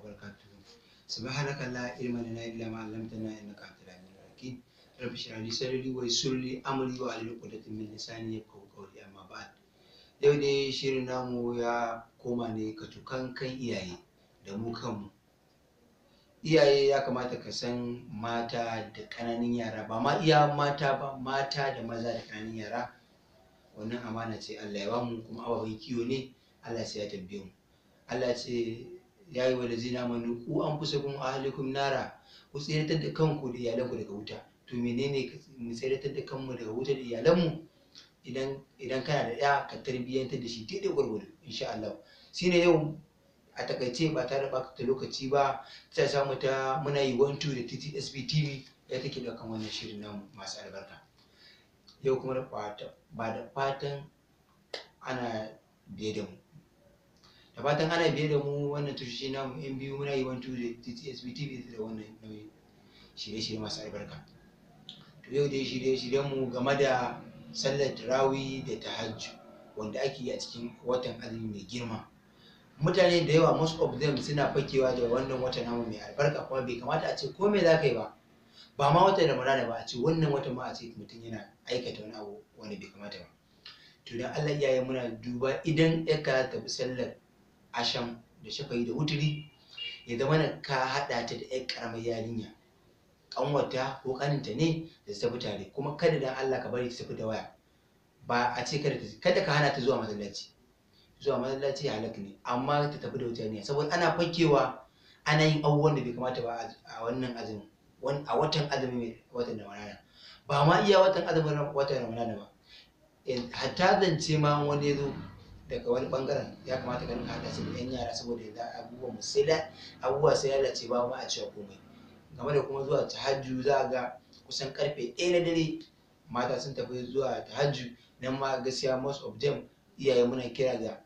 وبركاته. سبحانك لا علم لنا إلا ما علمتنا إنك أنت العليم الحكيم. رب اشرح لي صدري ويسر لي أمري واحلل عقدة من لساني يفقهوا قولي. أما بعد، yau dai shirin namu ya koma ne katukan kan iyaye da mu kanmu. Iyaye, ya kamata ka san mata da ƙananan yara, ba ma iya mata ba, mata da maza da ƙananan yara, wannan amana ce Allah ya bamu, kuma ababen kiwo ne, Allah sai ya tambaye mu. Allah ce: يا أيها الذين آمنوا قوا أنفسكم وأهليكم نارا, ku tsiratar da kanku da iyalanku daga wuta. To menene mu tsiratar da kanmu daga wuta da iyalanmu? Idan kana da ya, ka tarbiyyantar da shi daidai gwargwado, insha Allah. Shine yau a takaice, ba tare da ɓata lokaci ba, ta samu ta muna yi 12 da TTSB TV ya take ɗaukan wannan shirin namu masu albarka yau. Kuma ba da fatan ana biye da mu, da fatan ana biye da mu wannan tashoshi namu yan biyu, muna yi 12 da TTSB TV da wannan nauyin shirye-shirye masu albarka. To yau dai shirye-shiryen mu game da sallar tarawih da tahajjud wanda ake yi a cikin watan azumi mai girma. Mutane da yawa, most of them, suna fakewa da wannan wata namu mai albarka, kuma bai kamata a ce ko me za ka yi ba, ba ma watan Ramadana ba, a ce wannan watan ma a ce mutum yana aikata wani abu wanda bai kamata ba. To dan Allah iyaye, muna duba, idan yarka za ta tafi sallar asham da shafa'i da wuturi, ya zama na ka haɗa ta da yar ƙaramar yarinya, ƙanwata ko ƙaninta ne, da su tafi tare. Kuma kada dan Allah ka bari ta tafi da waya. Ba a ce kada ka hana ta zuwa masallaci, zuwa masallaci halak ne, amma ta tafi da wata ne, saboda ana fakewa ana yin abubuwan da bai kamata ba a wannan azumin, a watan azumi mai watan Ramadana. Ba ma iya watan azumin watan Ramadana ba, hatta zance ma wani ya zo daga wani bangaren, ya kamata ka rinka haɗa su da yan yara, saboda yanzu abubuwan mu sai abubuwa sai lalace, ba ma a cewa komai. Game da kuma zuwa tahajju, za ga kusan karfe 1 na dare mata sun tafi zuwa tahajju. Nan ma gaskiya most of them, iyaye muna kira ga,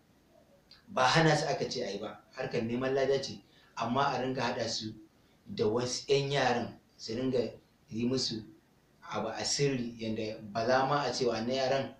ba hana su aka ce a yi ba, harkar neman lada ce, amma a ringa haɗa su da wasu 'yan yaran su ringa yi musu abu a sirri, yadda ba za ma a ce wannan yaran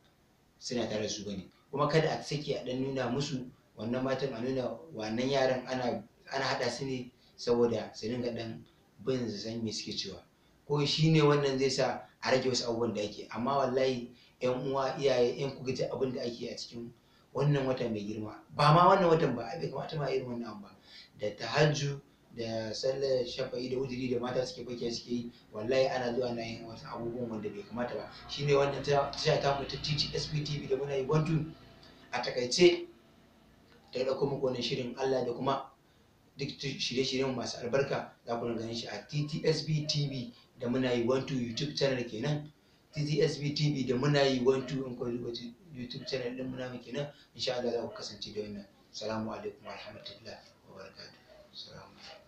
suna tare da su bane. Kuma kada a sake a ɗan nuna musu wannan matan, a nuna wannan yaran ana haɗa su ne saboda su ringa ɗan bin su san me suke cewa, ko shi ne wannan zai sa a rage wasu abubuwan da ake. Amma wallahi yan uwa iyaye, in kuka ji abin da ake a cikin wannan wata mai girma, ba ma wannan watan ba, bai kamata ma irin wannan abu ba, da tahajju da sallar shafa'i da wuturi da mata suke fake suke yi, wallahi ana zuwa na yin wasu abubuwan wanda bai kamata ba. Shine wannan tasha ta mu ta TTSP TV da muna yi 12 a takaice ta ɗauko muku wannan shirin. Allah da kuma duk shirye-shiryen masu albarka za ku ganin shi a TTSB TV da muna yi 12 YouTube channel kenan, TTSB TV da muna yi 12. In ku duba YouTube channel din muna kenan, insha Allah za ku kasance da wannan. Assalamu alaikum wa rahmatullahi wa barakatuh. Assalamu alaikum.